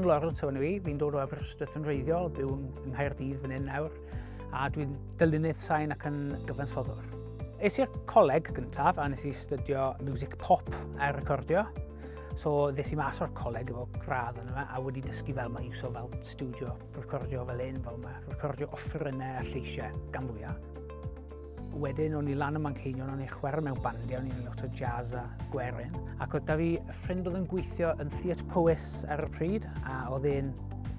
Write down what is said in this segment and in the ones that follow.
Sian Lawrence o'n i, fi'n dod o Aberystwyth yn wreiddiol, byw yng Nghaerdydd fan hyn nawr, a dwi'n dylunydd sain ac yn gyfansoddwr. Es i'r coleg gyntaf a nes i studio music pop a recordio. So ddes i mas o'r coleg efo gradd yna fe, a wedi dysgu fel mae iwso fel studio recordio fel un, fel mae recordio offerynnau a lleisiau gan fwyaf. Wedyn o'n i lan ym Manceinion, o'n i'n chwarae mewn bandiau, o'n i'n lot o jazz a gwerin. Ac oedd da fi ffrind oedd yn gweithio yn Theatr Powys ar y pryd, a oedd e'n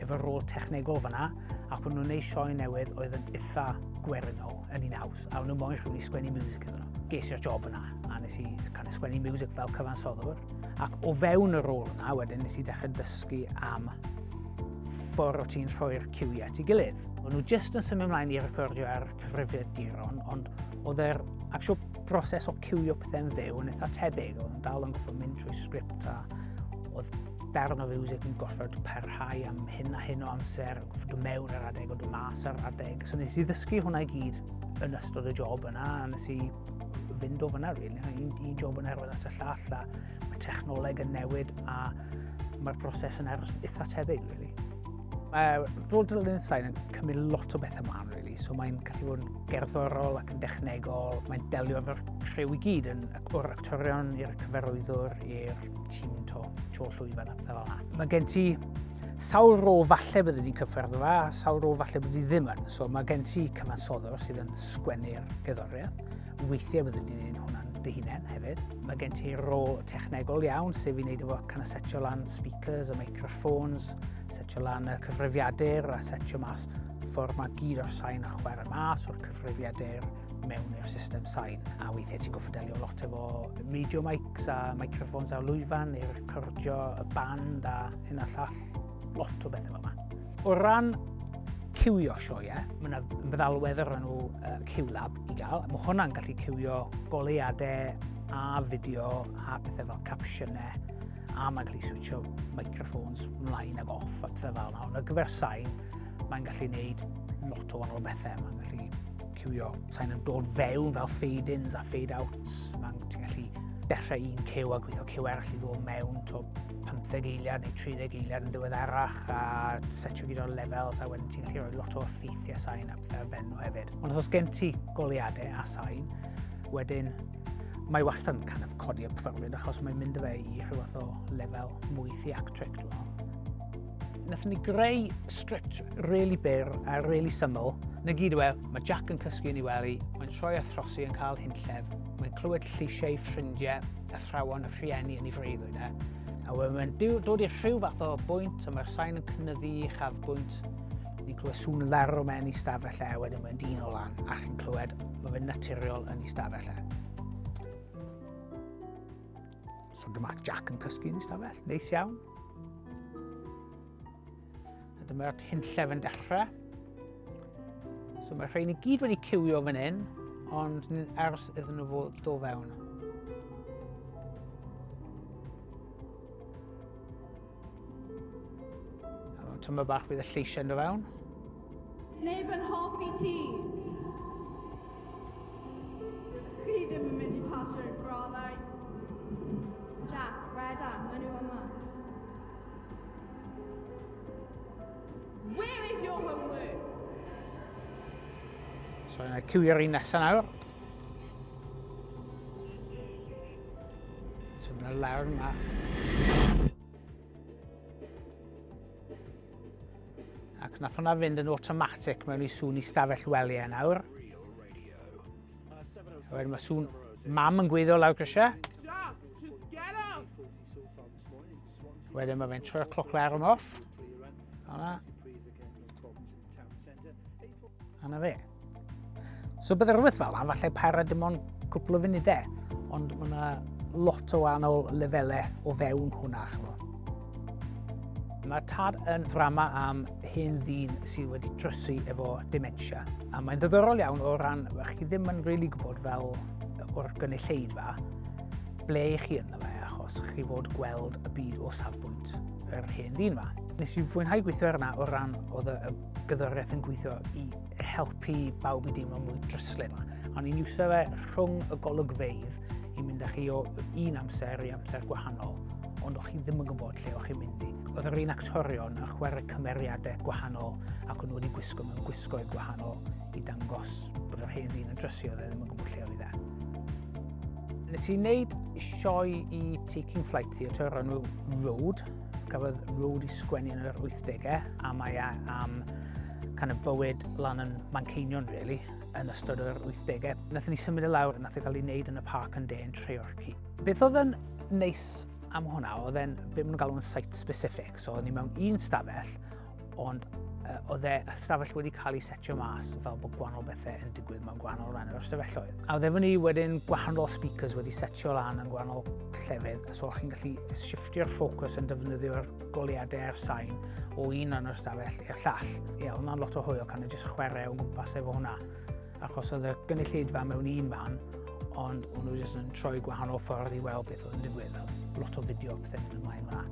efo rôl technegol fyna, ac o'n nhw'n gwneud sioe newydd oedd yn itha gwerinol yn ei naws, a o'n nhw moyn rhywun i sgwennu music iddyn nhw. Ges i'r job yna, a nes i kind of sgwennu music fel cyfansoddwr. Ac o fewn y rôl yna, wedyn nes i dechrau dysgu am ffordd o ti'n rhoi'r ciwiau at ei gilydd. O'n nhw jyst yn symud ymlaen i recordio ar cyfrifiaduron, ond oedd yr actual broses o ciwio pethau'n fyw yn eitha tebyg. Oedd yn dal yn goffod mynd trwy sgript a oedd darn o fiwsig yn gorfod parhau am hyn a hyn o amser, gorfod dod mewn ar adeg o dod mas ar adeg. So nes i ddysgu hwnna i gyd yn ystod y job yna, a nes i fynd o fyna, really. Un, un job yn arwain at y llall, a mae technoleg yn newid, a mae'r broses yn aros yn eitha tebyg, really. Mae rôl dylunydd sain yn cymryd lot o bethau mlaen, really. So mae'n gallu bod yn gerddorol ac yn dechnegol. Mae'n delio efo'r criw i gyd, yn, o'r actorion i'r cyfarwyddwr, i'r tîm to, tro llwyfan a pethau fel yna. Mae gen ti sawl rôl falle bydde di'n cyffwrdd efo, a sawl rôl falle bydde di ddim yn. So mae gen ti cyfansoddwr sydd yn sgwennu'r gerddoriaeth. Weithiau bydde di'n gwneud hwnna'n dy hunain hefyd. Mae gen ti rôl technegol iawn, sef i wneud efo kind of setio lan speakers a microphones, setio lan y cyfrifiadur a setio mas ffordd mae gyd o'r sain yn chwarae mas o'r cyfrifiadur mewn i'r system sain. A weithiau ti'n goffod delio lot efo radio mics a microphones ar lwyfan i recordio y band a hyn a llall. Lot o bethau fel yma. O ran ciwio sioeau, mae yna feddalwedd o'r enw uh, QLab i gael. Mae hwnna'n gallu ciwio goleuadau a fideo a pethau fel capsiynau a mae'n gallu switcho microphones mlaen ag off a pethau fel yna. Ond ar gyfer sain, mae'n gallu gwneud lot o wahanol bethau. Mae'n gallu ciwio sain yn dod fewn fel fade-ins a fade-outs. Mae'n ti'n gallu dechrau un cyw a gweithio cyw arall i ddod mewn to 15 eiliad neu 30 eiliad yn ddiweddarach a setio gyd o'r levels a wedyn ti'n gallu rhoi lot o effeithiau sain a pethau ar ben nhw hefyd. Ond os gen ti goleuadau a sain, wedyn mae wastad yn kind of codi y perfformiad achos mae'n mynd â fe i rhyw fath o lefel mwy theatric, dwi'n meddwl. Nathon ni greu sgript really byr a really syml. Na gyd yw e, mae Jack yn cysgu yn ei wely, mae'n troi a throsi yn cael hunllef, mae'n clywed lleisiau ffrindiau, athrawon, rhieni yn ei freuddwyd e. A wedyn mae'n dod i rhyw fath o bwynt, a mae'r sain yn cynyddu i uchafbwynt. Ni'n clywed sŵn larwm yn ei stafell e, a wedyn mae'n dyn o lan, a chi'n clywed, mae fe'n naturiol yn ei stafell e. So dyma Jack yn cysgu yn ei stafell, neis iawn. A dyma'r hunllef yn dechrau. So mae rhain i gyd wedi cywio fan hyn, ond ni'n aros iddyn nhw fod do fewn. A mewn tyma bach bydd y lleisiau yn do fewn. Sneb yn hoffi ti. Chi ddim yn mynd i pasio'r graddau. Jack, Reda, maen nhw yma. Where is your homework? So, yna cywio'r un nesaf nawr. So, yna lawr yma. Ac nath hwnna fynd yn automatic mewn i sŵn i stafell welyau nawr. A wedyn mae sŵn mam yn gweithio lawr grisiau. Jack, just get up! Wedyn mae fe'n troi'r cloc larwm off. Hwna. A na fe. So bydde rhywbeth fel yna, falle para dim ond cwpl o funudau, ond mae yna lot o wahanol lefelau o fewn hwnna. Chmo. Mae Tad yn ddrama am hen ddyn sydd wedi drysu efo dementia. A mae'n ddiddorol iawn o ran, chi ddim yn rili really gwybod fel o'r gynulleidfa, ble i chi ynddo fe, achos chi fod gweld y byd o safbwynt yr hen ddyn ma. Nes i fwynhau gweithio arna o ran oedd y gyddoriaeth yn gweithio i helpu bawb i deimlo mwy dryslyd. O'n i'n iwsio fe rhwng y golygfeydd i mynd â chi o un amser i amser gwahanol, ond o'ch chi ddim yn gwybod lle o'ch chi'n mynd i. Oedd yr un actorion yn chwarae cymeriadau gwahanol ac o'n nhw wedi gwisgo mewn gwisgoedd gwahanol i dangos bod yr hen ddyn yn drysu oedd e ddim yn gwybod lle oedd e. Nes i wneud sioe i Taking Flight Theatre o'r enw Road. Cafodd Road i sgwennu yn yr 80au a mae e am kind of bywyd lan yn Manceinion, really, yn ystod yr 80au. Nathon ni symud e lawr, nath e gael ei wneud yn y parc yn de yn Treorci. Beth oedd yn neis am hwnna, oedd e'n, be maen nhw'n galw yn site specific, so oedd ni mewn un stafell, ond oedd e, y stafell wedi cael ei setio mas fel bod gwahanol bethau yn digwydd mewn gwahanol ran o'r stafelloedd. A oedd efo ni wedyn gwahanol speakers wedi setio lan yn gwahanol llefydd, so o'ch chi'n gallu shifftio'r ffocws yn defnyddio'r goleuadau a'r sain o un rhan o'r stafell i'r llall. Ie, yeah, oedd hwnna'n lot o hwyl, kind of just chwarae o gwmpas efo hwnna. Achos oedd y gynulleidfa mewn un fan, ond o'n nhw jyst yn troi gwahanol ffordd i weld beth oedd yn digwydd. Lot o fideo pethau'n mynd ymlaen fyna.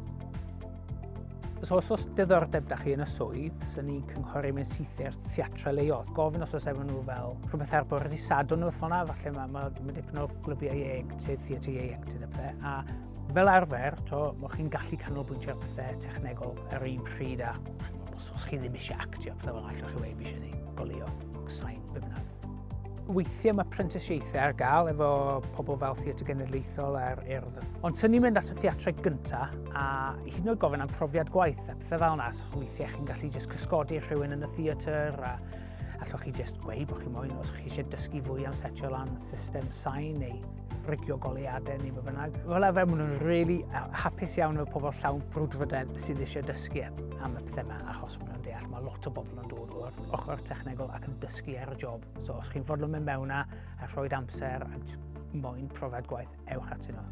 So os oes diddordeb da chi yn y swydd, sy'n ni'n cynghori mynd syth i'r theatrau leol. Gofyn os oes efo nhw fel rhywbeth ar bore dydd Sadwrn neu fel yna, falle mae ma, ma dipyn o glybiau ieuenctid, theatr ieuenctid a pethau. A fel arfer, to, mae chi'n gallu canolbwyntio ar pethau technegol ar un pryd a os, os chi ddim eisiau actio pethau fel allwch chi weud fi eisiau gwneud goleuo, sain, be bynnag. Weithiau mae prentisiaethau ar gael efo pobl fel Theatr Genedlaethol a'r Urdd. Ond sy'n ni'n mynd at y theatrau gyntaf a hyd yn oed gofyn am profiad gwaith a pethau fel yna. So weithiau chi'n gallu just cysgodi rhywun yn y theatr a allwch chi just gweud bod chi moyn os chi eisiau dysgu fwy am setio lan system sain neu rigio goleuadau neu be bynnag. Fel arfer, maen nhw'n really hapus iawn efo pobl llawn brwdfrydedd sydd eisiau dysgu am y pethau yma, achos maen nhw'n deall mae lot o bobl yn dod o'r ochr technegol ac yn dysgu ar y job. So os chi'n fodlon mynd mewn a, a rhoi amser a moyn profiad gwaith, ewch atyn nhw.